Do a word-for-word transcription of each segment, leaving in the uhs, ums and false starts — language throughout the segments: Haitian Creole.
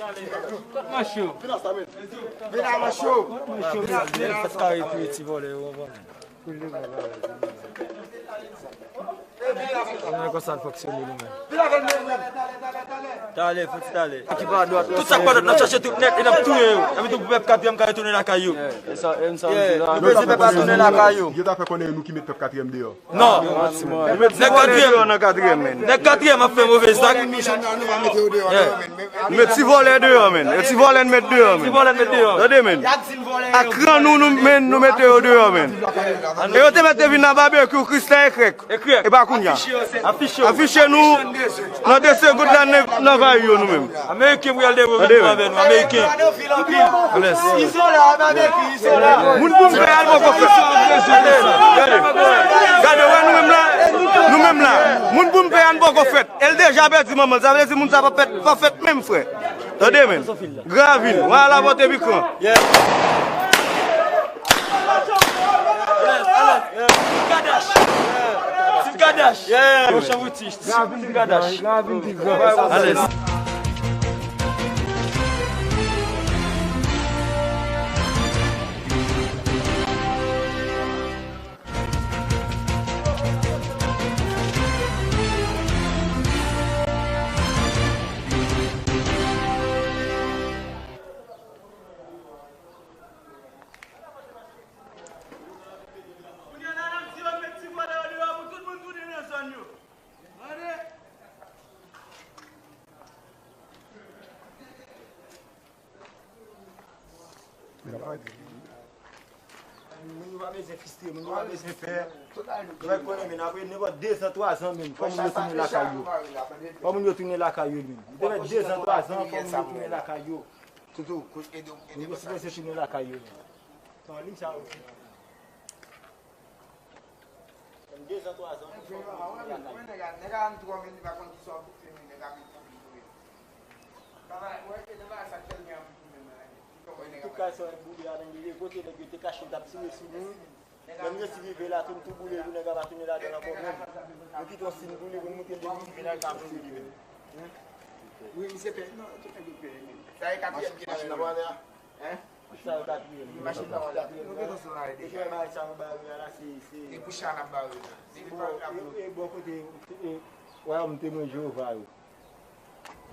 Kot manch yo? Vin la, manch yo. Manch yo, vin la, vin la. Fèt kare pou ti vòlè yo, konprann. Mwen konsa l fonksyone li menm. Talè, fò ti talè. Tout sa k pa dwat, n ap chache tout nèt e n ap touye yo. Epi tou pou pèp katriyèm ka retounen lakay yo. Nou bezwen pèp la tounen lakay yo. Yo ta fè konnen nou ki met pèp katriyèm deyò. Non. Nèg katriyèm deyò nan katriyèm, men. Nèg katriyèm ap fè move zak. Nou met ti vòlè deyò, men. E ti vòlè n met deyò, men. Ti vòlè n met deyò. Tande, men. Ak kran nou, nou, men, nou mete yo deyò, men. E yo te mèt te vin nan babekyou, Kristan e Krèk. E pa kounya. Afiche nou nan de segonn la, nan, nan vay yo, nou menm. Ameriken pou y al devlope nou avè nou. Ameriken. Izola, babekyou, Izola. Moun pou m peye a n poko fèt. Gade, gade, wè nou menm la. Nou menm la. Moun pou m peye a n poko fèt. E l deja pèdi manman l. Sa vle di moun sa pa fèt, pa fèt menm, frè. Tande, men. Gravin, wala pote pi kran. Alèz, alèz. Team Kadash. Team Kadash. Yo, Chanvouti. Team Kadash. Alèz. Kounye a la, n ap di yo met ti vòlè yo deyò pou tout moun tounen nan zòn yo. Tande? Moun yo pa bezwen fristre, moun yo pa bezwen pè. Yo mèt konnen, men, apre nenpòt dezan, twazan, men, fò moun yo tounen lakay yo. Fò moun yo tounen lakay yo, men. Li te fè dezan, twazan, fò moun yo tounen lakay yo. Toutou, kouz ede w, ede w. Moun yo sipoze tounen lakay yo, men. Tan li sa, ok. Dezan, twazan, fò moun yo tounen lakay yo. Nèg a, nèg a ann twò, men li pa konn kisa w pou fè, men nèg a met tanbri sou li. Travay, wè, e nan bagay sa k fè l gen anpil pwoblèm nan, men. Tout kay sa yo boule a, men li repote nèg yo te kache, t ap tire sou nou. Lè n resi rive la, tou, n tou boule, pou nèg la pa tounen ladan l ankò menm. Nou kite yon siy boule pou n montre l depi rive la, l ka boule li menm. Wi, misye pè, non, tout nèg yo pè, men. Sa e katriyèm ki nan men nou. Hein? Sa yo katriyèm. Machin nan ale. Nou gentan sou la deja. E bagay sa yo bare a la, se, se. E pou chay la bare la. Se bò, e, e bò kote, e, wayòm temwen Jewova yo.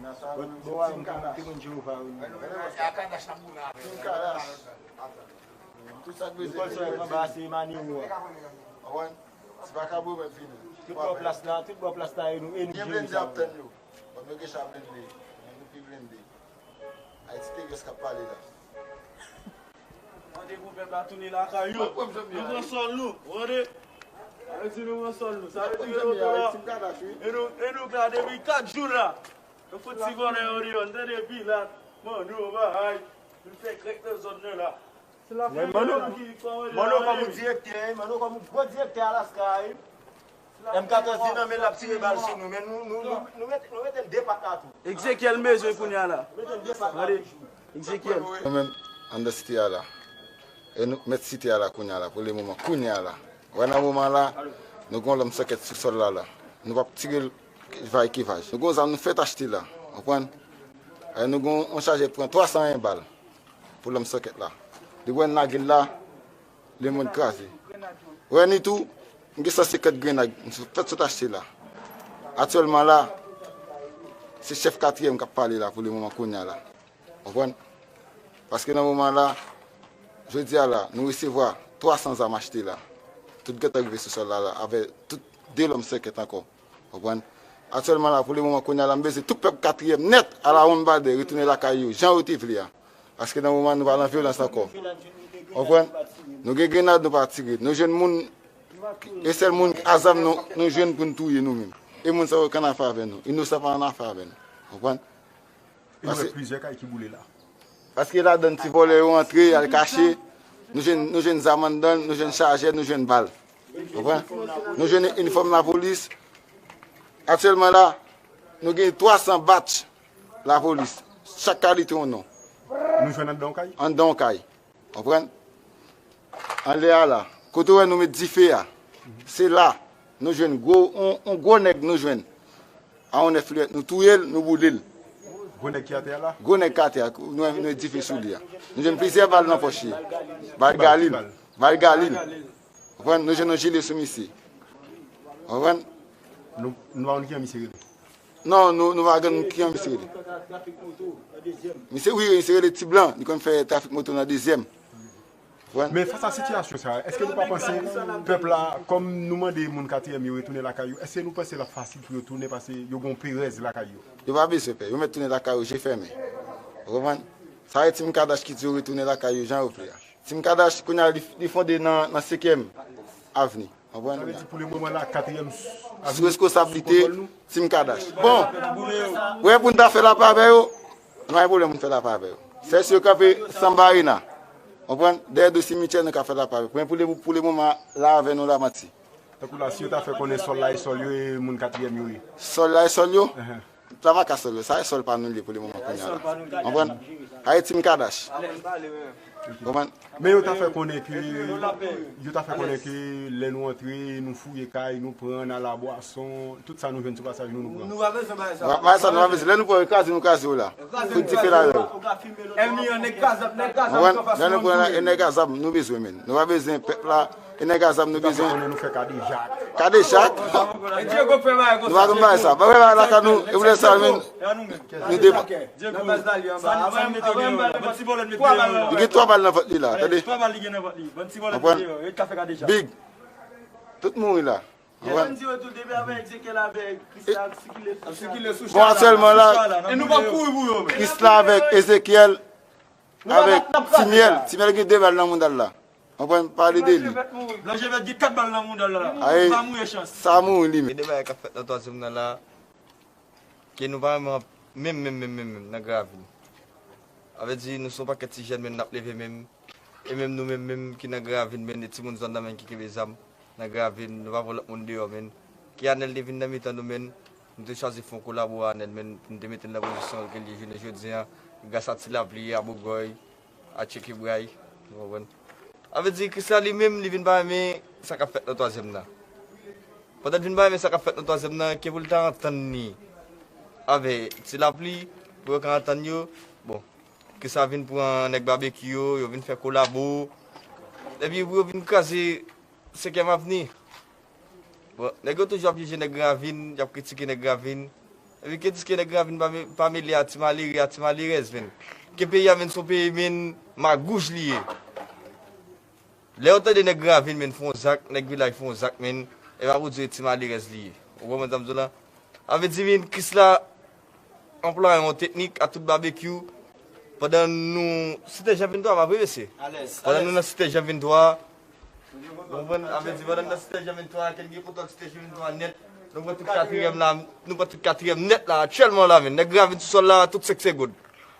Bò, bò wayòm temwen Jewova yo. Team Kadash. Tout sa k bezwen. Lekòl sa yo anba se Maniro a. Konprann? Se pa Kabremen fini. Tout bò plas la, tout bò plas la, e nou, e nou jere sa yo. Bon, nou gen cha blende, men nou pi blende. Ayiti T V S k ap pale la. Mande pou pèp la tounen lakay yo. Nou pran sòl nou, tande? Sa vle di nou pran sòl nou. Sa vle di ke nou la. E nou, e nou k la depi kat jou la. Nou fout ti vòlè yo deyò, n tande Pilat, Manno, Bahay, nou fè krèk nan zòn nan la. Mwen, Manno, Manno kòm yon direktè, wi, Manno kòm yon gwo direktè Alaska, wi. M katòz li nan men l, l ap tire bal sou nou, men nou, nou, nou, nou mete, nou mete l de pat la tou. Ezekyèl bezwen kounye a la. Mete l de pat la toujou. Ezekyèl. Nou menm, anndan site a la. E nou mèt site a la kounye a la, pou le moman, kounye a la. Wè nan moman la, nou gen yon lòm sòkèt sou sòl la la. Nou p ap tire l, va ekivaj. Nou gen yon zam nou fèk achte la, konprann? E nou gen yon chaje pran twa san en bal pou lòm sòkèt la. Depi wè n lage l la, lemonn kraze. Wè ni tou, m gen san senkant grenad, m fèk sot achte la. Aktyèlman la, se chèf katriyèm k ap pale la pou le moman kounye a la. Konprann? Paske nan moman la, jodi a la, nou resevwa twa san zam achte la. Tout gentan rive sou sòl la la, avè tout de lòm sèkèt ankò. Konprann? Aktyèlman la, pou le moman kounye a la, m bezwen tout pèp katriyèm nèt, alawonnbadè, retounen lakay yo, jan yo te vle a. Paske nan moman, nou pa nan vyolans ankò. Konprann? Nou gen grenad, nou pa tire. Nou jwenn moun, e sèl moun a zam nou, nou jwenn pou n touye nou menm. E moun sa yo k annafè avè nou. Inosan pa annafè avè nou. Konprann? E nou wè plizyè kay ki boule la. Paske ladann ti vòlè yo antre, y al kache. Nou jwenn, nou jwenn zam anndan, nou jwenn chajè, nou jwenn bal. Konprann? Nou jwenn inifòm lapolis. Aktyèlman la, nou gen twa san batch lapolis. Chak kalite yon non. Nou jwenn anndan yon kay? Anndan yon kay. Konprann? Anlè a la. Kote w wè nou met dife a, se la nou jwenn gwo, on, on gwo nèg nou jwenn. A yon nèf liyèt, nou touye l, nou boule l. Gwo nèg ki atè a la? Gwo nèg ki atè a, nou, nou dife sou li a. Nou jwenn plizyè bal nan pòch li. Bal galil. Bal galil. Konprann? Nou jwenn yon jile sou misye. Konprann? Nou, nou pa konn kijan misye rele? Non, nou, nou pa konn kijan misye rele. Misye, wi, misye rele Ti Blan. Li konn fè trafik moto nan dezyèm. Konprann? Men fas a sitiyasyon sa a, èske nou pa panse pèp la, kòm nou mande moun katriyèm yo retounen lakay yo, èske nou panse l ap fasil pou yo tounen paske yo gen yon perèz lakay yo? Yo pa bezwen pè, yo mèt tounen lakay yo je fèmen. Ou konprann? Sa e Team Kadash ki di yo retounen lakay yo jan yo vle a. Team Kadash, kounye a, li, li fonde nan, nan senkyèm avni. Konprann? Sa vle di pou le moman la, katriyèm avni sou reskosablite Team Kadash. Bon, wè pou n ta fè lapè avè yo, nou pa gen pwoblèm pou n fè lapè avè yo. Sèl si yo kanpe Samba Arena. Konprann? Dèyè do simityè nou ka fè lapè avè yo. Men pou le, pou le moman la avè nou la manti. Tankou la, si yo ta fè konnen sòl la e sòl yo e moun katriyèm yo ye. Sòl la e sòl yo? Enhen. Travay ka sòl yo, sa e sòl pa nou li ye pou le moman kounye a la. Konprann? Sa e Team Kadash. Konprann? Men yo ta fè konnen ke, yo ta fè konnen ke lè nou antre, nou fouye kay, nou pran nan labwason, tout sa nou jwenn sou pasaj nou, nou pran. Nou pa bezwen bagay sa. Nou pa, bagay sa, nou pa bezwen. Lè nou pran yo kraze, nou kraze yo la. Fout dife la yo. Ènmi an nèg kazab, nèg kazab. Konprann? Lè nou pran nèg kazab, nou bezwen men. Nou pa bezwen pèp la, e nèg kazab nou bezwen. Konnen nou fè kadejak. Kadejak? Nou pa konn bagay sa. Bagay la ka nou, e pou lè sa menm. Nou devan. Li gen twa bal nan vant li la, tande. Konprann? Big. Tout mouri la. Konprann? Bon, aktyèlman la, Krisla avèk Ezekyèl, avèk Timyèl. Timyèl gen de bal nan mouda l la. Konprann? Pale de li. Blan Jevèt gen kat bal nan mouda l la. Sa mouri li menm. Gen de bagay k ap fèt nan twazyèm nan la. Ke nou pa renmen menm, menm, menm, menm, menm, nan Gran Ravin. Sa vle di, nou se yon pakèt ti jèn, men n ap leve menm. E menm nou menm, menm ki nan Gran Ravin, men, e timoun zòn nan, men, ki kenbe zam nan Gran Ravin, nou pa voye lòt moun deyò, men. Ke Anèl te vin nan mitan nou, men, nou te chwazi fè yon kolabo a Anèl, men, pou nou te mete l nan pozisyon ke l ye jounen jodi a, gras a Ti Lapli, a Bougòy, a Tchekibray, ou konprann? Sa vle di, Krisla li menm, li vin pa renmen sa k ap fèt nan twazyèm nan. Pandan l vin pa renmen sa k ap fèt nan twazyèm nan, ke pou l ta antann li avè Ti Lapli, pou yo ka antann yo, bon, Krisla vin pran nèg Babekyou yo, yo vin fè kolabo, epi pou yo vin kraze Senkyèm Avni. Bon, nèg yo toujou ap jije nèg Gran Ravin, y ap kritike nèg Gran Ravin. Epi ke diske nèg Gran Ravin pa me-, pa mele a ti malere, a ti malerèz, menn. Ke peyi a, menn, se yon peyi, menn, magouj li ye. Lè yo tande nèg Gran Ravin, menn, fè yon zak, nèg vilaj fè yon zak, menn, e pa pou di ti malerèz li ye. Ou konprann sa m di w la? Sa vle di, menn, Krisla anplwaye yon teknik a tout Babekyou pandan nou Site Jan venntwa, pa vre, mesye? Pandan nou nan Site Jan venntwa, ou konprann? Sa vle di, pandan nou nan Site Jan venntwa, ke n gen kontwòl Site Jan venntwa nèt, nou pran tout katriyèm la, nou pran tout katriyèm nèt la, aktyèlman la, menn. Nèg Gran Ravin sou sòl la, tout senk segonn.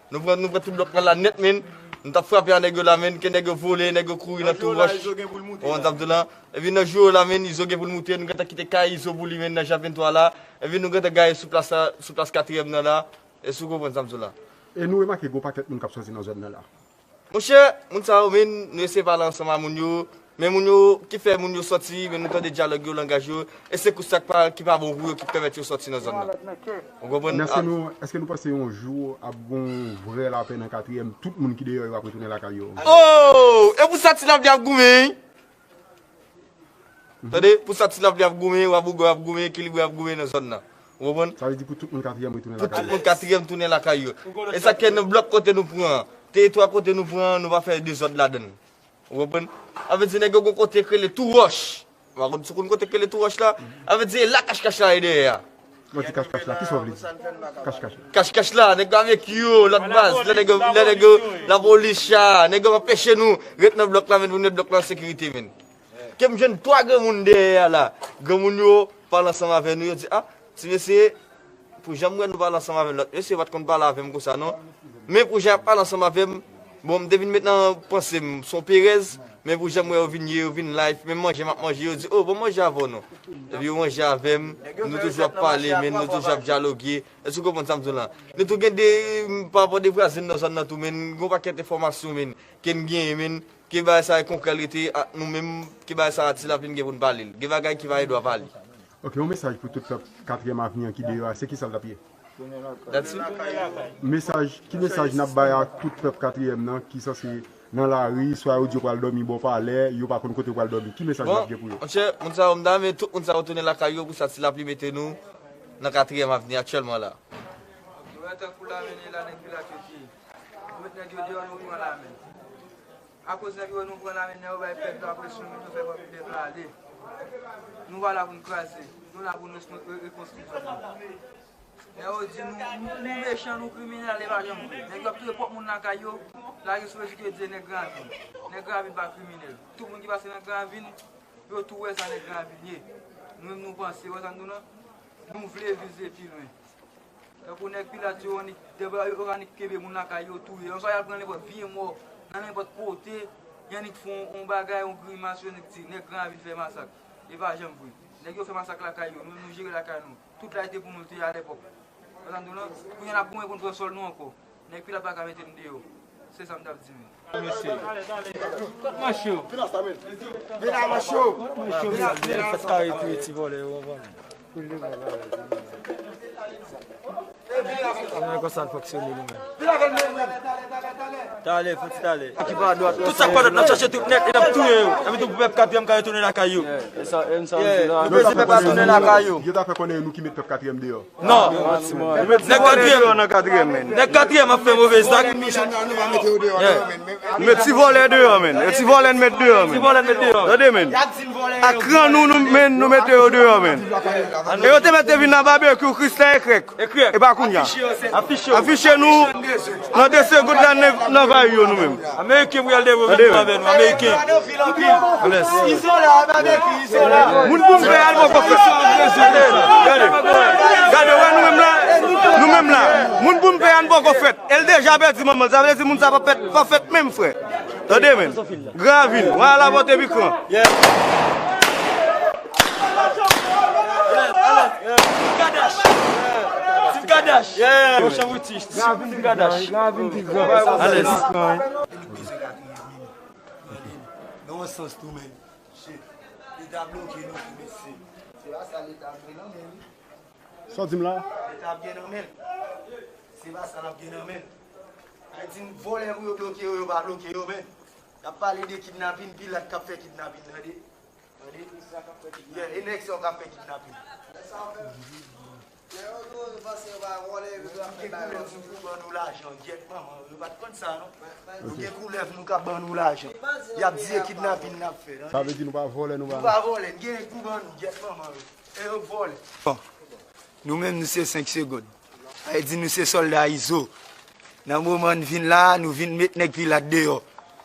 Nou pran, nou pran tout blòk la nèt, menn. Nou t ap frape a nèg yo la, menn, ke nèg yo vole, nèg yo kouri nan tou wòch. Ou konprann sa m di w la? Epi nan jou yo la, menn, Izo gen pou l moute, nou gentan kite kay Izo pou li, menn, nan Jan venntwa la. Epi nou gentan gaye sou plas la, sou plas katriyèm nan la. Èske w konprann sa m di w la? E nou remake gon pakèt moun k ap sòti nan zòn nan la. Monchè, moun sa yo, menn, nou eseye pale ansanm a moun yo, men moun yo, ki fè moun yo sòti, men nou tande dyalòg yo, langaj yo, e se kous sa k pa, ki pa bon pou yo ki pèmèt yo sòti nan zòn nan. Ou konprann? Men èske nou, èske nou panse yon jou ap gon vrè lapè nan katriyèm, tout moun ki deyò yo ap retounen lakay yo? Oh! E pou sa Ti Lapli ap goumen, wi! Tande, pou sa Ti Lapli ap goumen, Wa Bougòy ap goumen, Ekilibre ap goumen nan zòn nan. Ou konprann? Sa vle di pou tout moun katriyèm retounen lakay yo. Pou tout moun katriyèm tounen lakay yo. E sa k fè nan blòk kote nou pran an, teritwa kote nou pran an, nou pa fè dezòd ladan l. Ou konprann? Sa vle di nèg yo gon kote k rele Tou Wòch. Ou pa konn, si w konn kote k rele Tou Wòch la? Sa vle di e la kachkach la ye dèyè a. Lè w di kachkach la, kisa w vle di? Kachkach la. Kachkach la, nèg yo avèk yo, lòt baz, lè nèg yo, lè nèg yo, lapolis, cha, nèg yo anpeche nou ret nan blòk la, menn, pou n ret blòk la an sekirite, menn. Ke m jwenn twa granmoun dèyè a la. Granmoun yo pale ansanm avè nou, yo di, a, ti mesye, pou jan m wè nou pale ansanm avè lòt mesye, yo pa t konn pale avè m konsa, non. Men pou jan y ap pale ansanm avè m, bon, m te vin met nan panse m, se yon perèz, men pou jan m wè yo vin ye, yo vin live, menm manje m ap manje, yo di, o, ban m manje avè w, non. Epi yo manje avè m, nou toujou ap pale, menn, nou toujou ap dyaloge. Èske w konprann sa m di w la? Nou tou gen de, m, pa rapò de vwazen nan zòn nan tou, menn, gen yon pakèt enfòmasyon, menn, ke n genyen, menn, ke bagay sa e konkrè l rete ak nou menm, ke bagay sa a Ti Lapli n gen pou n pale l. Gen bagay ki pa gen dwa pale. Ok, yon mesaj pou tout pèp Katriyèm Avni an ki deyò a, se kisa l t ap ye? That's it. Mesaj, ki mesaj n ap bay ak tout pèp Katriyèm nan ki sanse nan lari, swa yo di yo pral dòmi bò palè, yo pa konn kote yo pral dòmi? Ki mesaj n ap gen pou yo? Monchè, moun sa yo, m ta renmen tout moun sa yo tounen lakay yo pou sa ti lapli mete nou nan Katriyèm Avni aktyèlman la. Nou wè tankou lame la nèg Pilat yo te ye. Nou met nèg yo deyò, nou pran lame. Akoz nèg yo wè nou pran lame, nèg yo bay pèp la presyon, nou fè pèp la ale. Nou pa la pou n kraze, nou la pou n re- re- rekonstwi pèp la. Nèg yo di nou, nou, nou mechan, nou kriminèl, e pa janm vre. Nèg yo ap touye pwòp moun lakay yo, lage sou rezo yo di nèg Gran Ravin. Nèg Gran Ravin pa kriminèl. Tout moun ki pase nan Gran Ravin, yo tou wè sa nèg Gran Ravin ye. Nou menm nou panse, wè sa n di w lan, nou vle vize pi lwen. Tankou nèg Pilat yo, annik, yo annik kenbe moun lakay yo touye. Yon swa y al pran nenpòt vye mò nan nenpòt kote, y annik fè yon, yon bagay, yon grimas, yo annik di nèg Gran Ravin fè masak. E pa janm vre. Nèg yo fè masak lakay yo, nou menm nou jere lakay nou. Tout la te pou nou te a lepòk. Wè sa m di w lan, kounye a n ap goumen pou n pran sòl nou ankò. Nèg Pilat pa ka mete n deyò. Se sa m t ap di menm. Mesye. Kot manch yo? Vin la, manch yo. Kot manch yo? Vin la, vin la. Fèt kare touye ti vòlè yo, konprann. Mwen konsa l fonksyone li menm. Talè, fò ti talè. Tout sa k pa dwat, n ap chache tout nèt e n ap touye yo. Epi tou pou pèp Katriyèm ka retounen lakay yo. Yeah, e sa, e sa m di la. Nou bezwen pèp la tounen lakay yo. Yo ta fè konnen nou ki met pèp Katriyèm deyò. Non. Nèg Katriyèm. Nèg Katriyèm ap fè move zak. Yeah. Met ti vòlè deyò, menn. E ti vòlè n met deyò, menn. Ti vòlè n met deyò. Tande, menn. Ak kran nou, nou, menn, nou mete yo deyò, menn. E yo te mèt te vin nan babekyou, Kristan e krèk. E pa kounye a. Afiche nou nan de segond la, nan, nan vay yo, nou menm. Ameriken pou y al devlope nou avè nou. Ameriken. Moun pou m pè a l poko fèt. Gade, gade, wè nou menm la. Nou menm la. Moun pou m pè a n poko fèt. E l deja pèdi manman l. Sa vle di moun sa pa fèt, pa fèt menm, frè. Tande, menn. Gran Ravin, wè a la pote pi kran. Team Kadash. Team Kadash. Monchè Wouti, Team Kadash. Alèz. Nan yon sans tou, menn. Shit. Leta bloke nou tou, mesye. Se pa sa leta ap gen nan men li. Sa w di m la? Leta ap gen nan men l. Se pa sa l ap gen nan men l. Sa vle di vòlè pou yo bloke yo, yo pa bloke yo, menn. Y ap pale de kidnapin, Pilat k ap fè kidnapin, tande. Tande? Yeah, e nèg sa yo k ap fè kidnapin. Gen koulèv nou pou ban nou lajan, gyèt manman, yo pa t konn sa, non. Nou gen koulèv nou k ap ban nou lajan. Y ap di e kidnapin n ap fè, tande. Sa vle di nou pa vòlè, nou pa. Nou pa vòlè, n gen pou ban nou, gyèt manman yo. E yo vòlè. Bon. Nou menm, nou se senk segond. Sa vle di nou se sòlda Izo. Nan moman n vin la, nou vin met nèg Pilat deyò.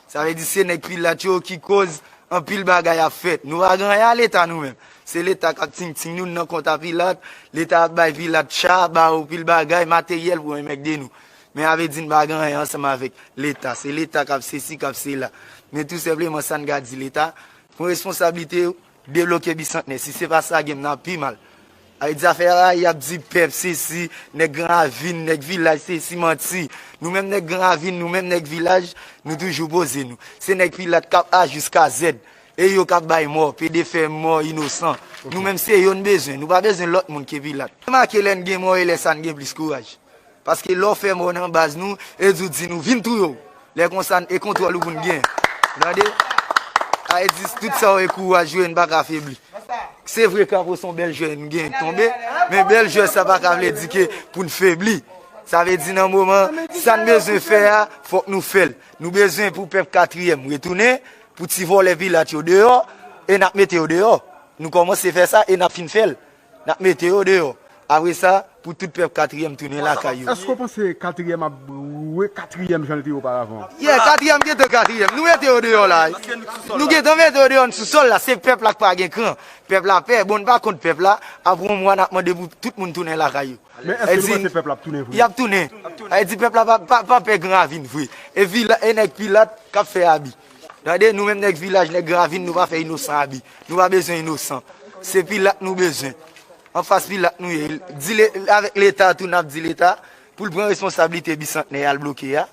Sa vle di se nèg Pilat yo ki koz anpil bagay ap fèt. Nou pa gen anyen a leta nou menm. Se leta k ap ting ting nou nan kont a Pilat. Leta ap bay Pilat cha, ba yo pil bagay, materyèl pou enmègde nou. Men a vle di n pa gen anyen ansanm avèk leta. Se leta k ap sesi, k ap sela. Men tou senpleman sa n ka di leta, pran responsablite yo. Debloke Bisantnè. Si se pa sa, gen n ap pi mal. Sa vle di afè a, y ap di pèp sesi, nèg Gran Ravin, nèg vilaj sesi, manti. Nou menm nèg Gran Ravin, nou menm nèg vilaj, nou toujou poze nou. Se nèg Pilat k ap A jiska Z. E yo k ap bay mò, pede fè mò inosan. Nou menm se yo n bezwen, nou pa bezwen lòt moun ke Pilat. Remake lè n gen mò e lè sa n gen plis kouraj. Paske lè w fè mò nan baz nou, e di w di nou vin touye w. Lè konsa, e kontwòl ou pou n gen. Tande? Sa vle di tout sa w e kouraj yo, n pa ka febli. Se vre Kapo se yon bèl jwè, n gen tonbe, men bèl jwè sa pa ka vle di ke pou n febli. Sa vle di nan moman, sa n bezwen fè a, fòk nou fè l. Nou bezwen pou pèp Katriyèm retounen, pou ti vòlè Pilat yo deyò, e n ap mete yo deyò. Nou kòmanse fè sa e n ap fin fè l. N ap mete yo deyò. Apre sa, pou tout pèp Katriyèm tounen lakay yo. Èske w panse Katriyèm ap re Katriyèm jan l te ye oparavan? Yeah, Katriyèm gentan Katriyèm. Nou mete yo deyò la. Nou gentan mete yo deyò, n sou sòl la. Se pèp la k pa gen kran. Pèp la pè. Bon, n pa kont pèp la. Apre yon mwa, n ap mande pou tout moun tounen lakay yo. Men èske nou panse pèp la ap tounen vre? Y ap tounen. Sa vle di pèp la pa, pa, pa pè Gran Ravin vre. E vila, e nèg Pilat k ap fè abi. Tande, nou menm nèg vilaj, nèg Gran Ravin, nou pa fè inosan abi. Nou pa bezwen inosan. Se Pilat nou bezwen. Anfas Pilat nou ye. Di le, avèk Leta tou, n ap di Leta pou l pran responsablite Bisantnè y al bloke a.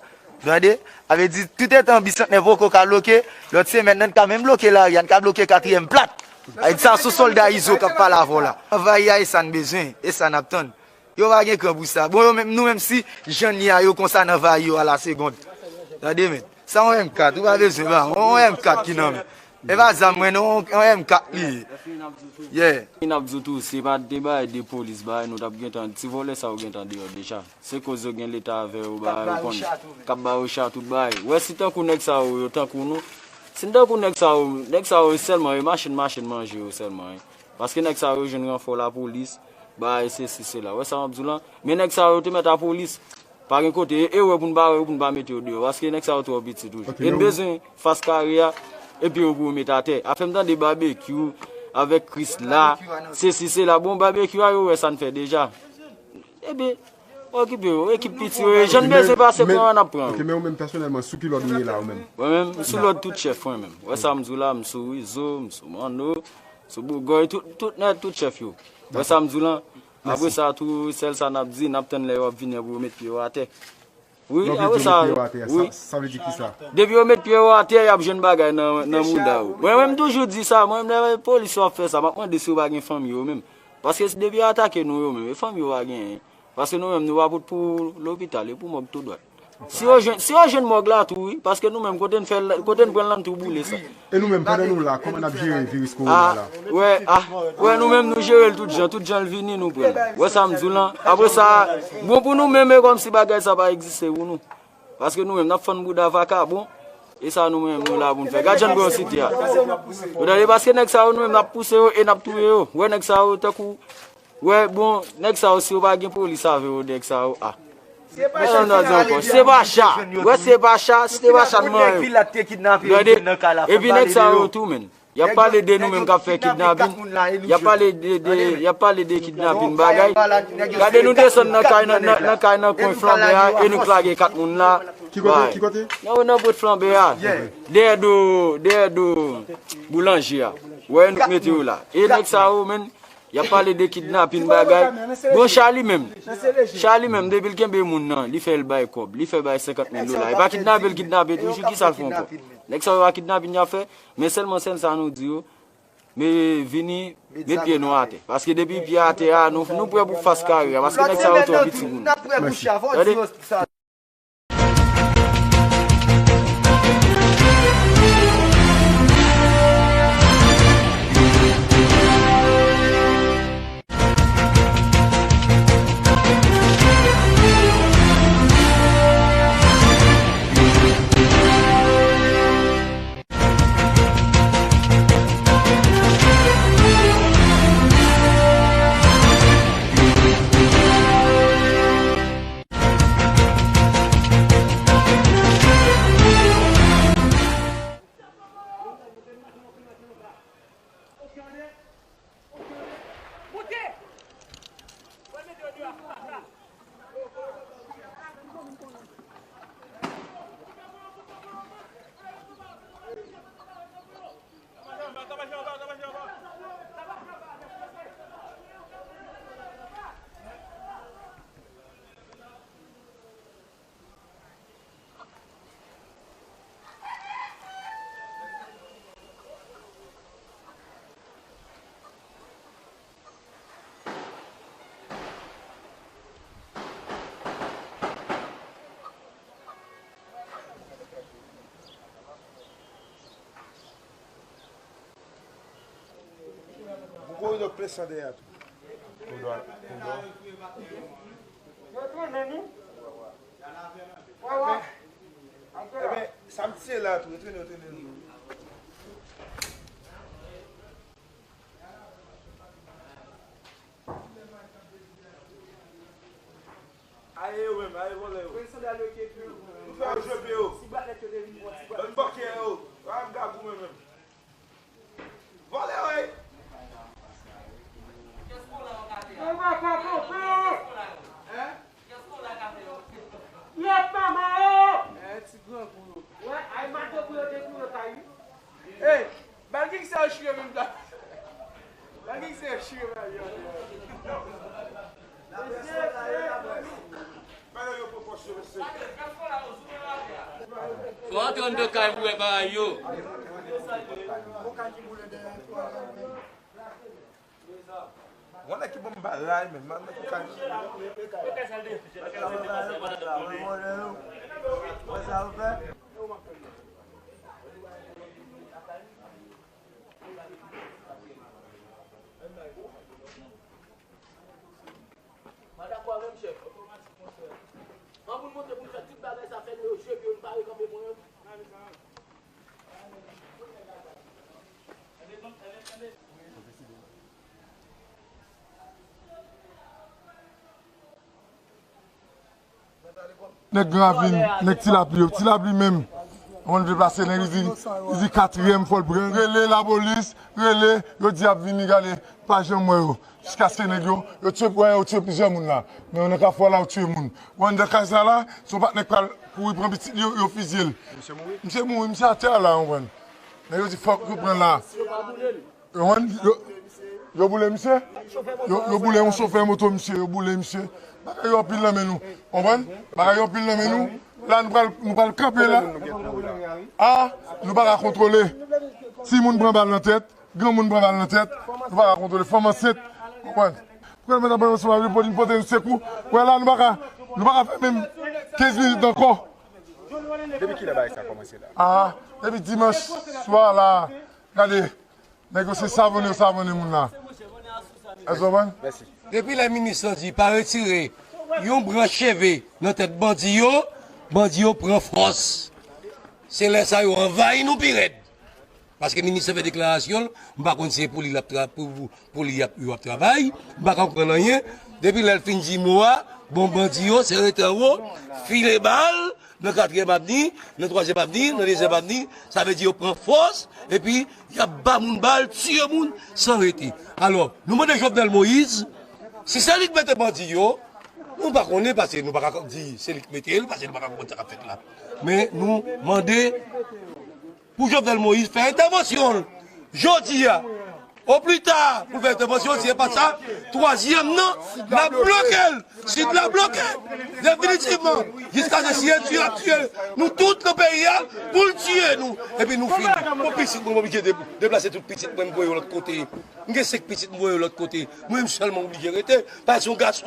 Tande? Sa vle di, tout etan Bisantnè poko ka bloke, lòt semèn nan, n ka menm bloke lari a, n ka bloke Katriyèm plat. Sa vle di, sa sou sòlda Izo k ap pale avè w la. Anvayi a, e sa n bezwen, e sa n ap tann. Yo pa gen kran pou sa. Bon, yo menm, nou menm si jan n ye a, yo konsa nan vaye yo a la segond. Tande, men. Sa yon M kat, ou pa bezwen ba, yon M kat ki nan men. E pa zam mwen non, yon M kat li ye. Yeah. N ap di w tou, se pa de bagay de polis, bagay nou t ap gentan, ti vòlè sa yo gentan deyò deja. Se koz yo gen leta avè yo, bagay yo konn, k ap ba yo cha tout bagay. Wè si tankou nèg sa yo, yo tankou nou. Si n tankou nèg sa yo, nèg sa yo sèlman, yo machin, machin manje yo sèlman, wi. Paske nèg sa yo jwenn ranfò lapolis, bagay sesi, sela. Wè sa m ap di w lan? Men nèg sa yo te mèt a polis. Pa gen kote, e, e wè pou n pa, wè pou n pa mete yo deyò. Paske nèg sa yo twò piti toujou. Ok, e n men w- bezwen fas kare a, epi yo pou yo met atè. Afè m tande Babekyou avèk Krisla, sesi, sela. Bon, Babekyou a, yo wè sa n fè deja. Ebyen, okipe yo, ekip piti yo, e jan n bezwen pase pran yo, n ap pran yo. Ok, men ou menm pèsonèlman, sou ki lòd ou ye la, ou menm? Mwen menm, m sou lòd tout chèf, mwen menm. Wè sa m di w la, m sou Izo, m sou Manno, sou Bougòy, tout, tout nèt, tout chèf yo. Wè sa m di w lan? Apre sa tou, sèl sa n ap di, n ap tann lè yo ap vini an pou yo met pye yo atè. Wi, apre sa, wi. Sa vle di kisa? Depi yo met pye yo atè, y ap jwenn bagay nan, nan mouda yo. Mwen menm, m toujou di sa, mwen menm, lè polis yo ap fè sa, m ap mande si yo pa gen fanmi yo menm. Paske si depi yo atake nou yo menm, e fanmi yo pa genyen. Paske nou menm, nou pa pot pou lopital, e pou mòg tou dwat. Si yo jwenn, si yo jwenn mòg la tou, wi, paske nou menm, kote n fè l, kote n pran l lan, n tou boule sa. E nou menm, pandan nou la, kòman n ap jere viris kowona la? Wè, a, wè, nou menm, nou jere l tout jan, tout jan l vini, nou pran l. Wè sa m di w lan? Apre sa, bon pou nou menm, e kòmsi bagay sa pa egziste pou nou. Paske nou menm, n ap fann bouda vakabon, e sa nou menm, nou la pou n fè. Gad jan n pran site a. Ou tande, paske nèg sa yo, nou menm, n ap pouse yo e n ap touye yo. Wè nèg sa yo, tankou Wè, bon, nèg sa yo, si yo pa gen polis avè yo, nèg sa yo, a. Mwen nan di ankò, se pa cha. Wè, se pa cha, si te pa cha, n manyen yo. Gade, epi nèg sa yo tou, menn. Y ap pale de nou menm k ap fè kidnapin. Y ap pale de, de, y ap pale de kidnapin bagay. Gade nou desann nan kay nan, nan, nan kay nan kwen flanbe a, e nou k lage kat moun la. Ki kote? Ki kote? Nan, nan bwet flanbe a. Dèyè do, dèyè do boulanje a. Wè, nou k mete yo la. E nèg sa yo, menn. Y ap pale de kidnapin bagay. Bon, Charly menm. Charly menm, depi l kenbe moun nan, li fè l bay kòb. Li fè bay senkant mil dola. E pa kidnape l kidnape toujou, kisa l fè ankò? Nèg sa yo pa kidnapin y ap fè, men sèlman sèl sa nou di yo, men vini, met pye nou atè. Paske depi pye atè a, nou, nou prè pou fas kare a. Paske nèg sa yo twò piti pou nou. Tande? Gon koridò plen san dèyè a tou. Koridò, koridò. Yo trennen nou. Wè, wè. Ebyen, sa m tiye la tou, yo trennen, yo trennen nou. Ale yo menm, ale vòlè yo. Pran sandal yo ki epi yo. Nou fè yo jwe pye yo. Ti bwa nèt yo te vin pran, ti bwa. Bann bòkyè yo. Pa ap gad ou menm menm. Vòlè yo, ey. Yo pa ka kanpe. Hein? Yèt manman yo. Eh, ti grangou yo. Wè, ay mato pou yo te pou yo kay wi. Ey, ba l gen ki se yo chire menm tan. Ba l gen ki se yo chire menm yo. Ba yo yo pran pòs yo, mesye. Fò antre anndan kay pou wè bagay yo. Yon nèg ki ban m bagay, men m pa nan kay. Mwen dakò avè m, chèf. An pou n monte pou n fè tout bagay sa, fè nou yo jwe, pou yo n pare kanpe pou yo. Nèg Gran Ravin, nèg Ti Lapli yo, Ti Lapli menm. Konn vle plase nèg, li di, li di katriyèm fò l pran. Rele lapolis, rele, yo di y ap vini, gade, pa janm wè yo. Jiskaske nèg yo, yo tiye, wè, yo tiye plizyè moun la. Men yo nan kafou a la, yo tiye moun. Wè anndan kay sa la, se yon patnè k pral kouri pran pitit li, yo, yo fizye l. Misye mouri? Misye mouri, misye atè a la, w konprann. Nèg yo di fòk yo pran la. Yo konprann? Yo, yo boule misye? Yo, yo boule yon chofè moto misye, yo boule misye. Bagay yo anpil nan men nou. Konprann? Bagay yo anpil nan men nou. La, nou pral, nou pral kanpe la. A, nou pa ka kontwole. Timoun pran bal nan tèt, granmoun pran bal nan tèt, nou pa ka kontwole. Fanm ansent, konprann? Pou kòl mèt ap ansanm avè pou vin pote nou sekou. Wè la, nou pa ka, nou pa ka fè menm kenz minit ankò. Depi kilè bagay sa kòmanse la? A, depi dimanch swa la. Gade, nèg yo se savone yo savone moun la. Èske w konprann? Mèsi. Depi lè minis lan di pa retire yon branch cheve nan tèt bandi yo, bandi yo pran fòs. Se lè sa yo anvayi nou pi rèd. Paske minis lan fè deklarasyon l, m pa konn si se pou li l ap tra-, pou, pou li y ap, yo ap travay, m pa ka konprann anyen. Depi lè l fin di mo a, bon, bandi yo, se rete anwo, file bal, nan katriyèm avni, nan twazyèm avni, nan dezyèm avni, sa vle di yo pran fòs, epi y ap ba moun bal, tiye moun, san rete. Alò, nou mande Jovenel Moïse, si se li k mete bandi yo, nou pa konnen, paske nou pa ka di se li k mete l, paske nou pa ka konprann sa k ap fèt la. Men nou mande pou Jovenel Moïse fè entèvansyon l jodi a, o pli ta, pou l fè entèvansyon, si se pa sa, twazyèm nan, n ap bloke l. Sid la bloke. Definitivman. Jiskaske si Dye ap tiye nou tout nan peyi a, pou l tiye nou. Epi nou fini. Bon, pitit mwen, mwen oblije de-, deplase tout pitit mwen, m voye yo lòt kote. M gen senk pitit, m voye yo lòt kote. Mwen menm sèlman oblije rete. Paske yon gason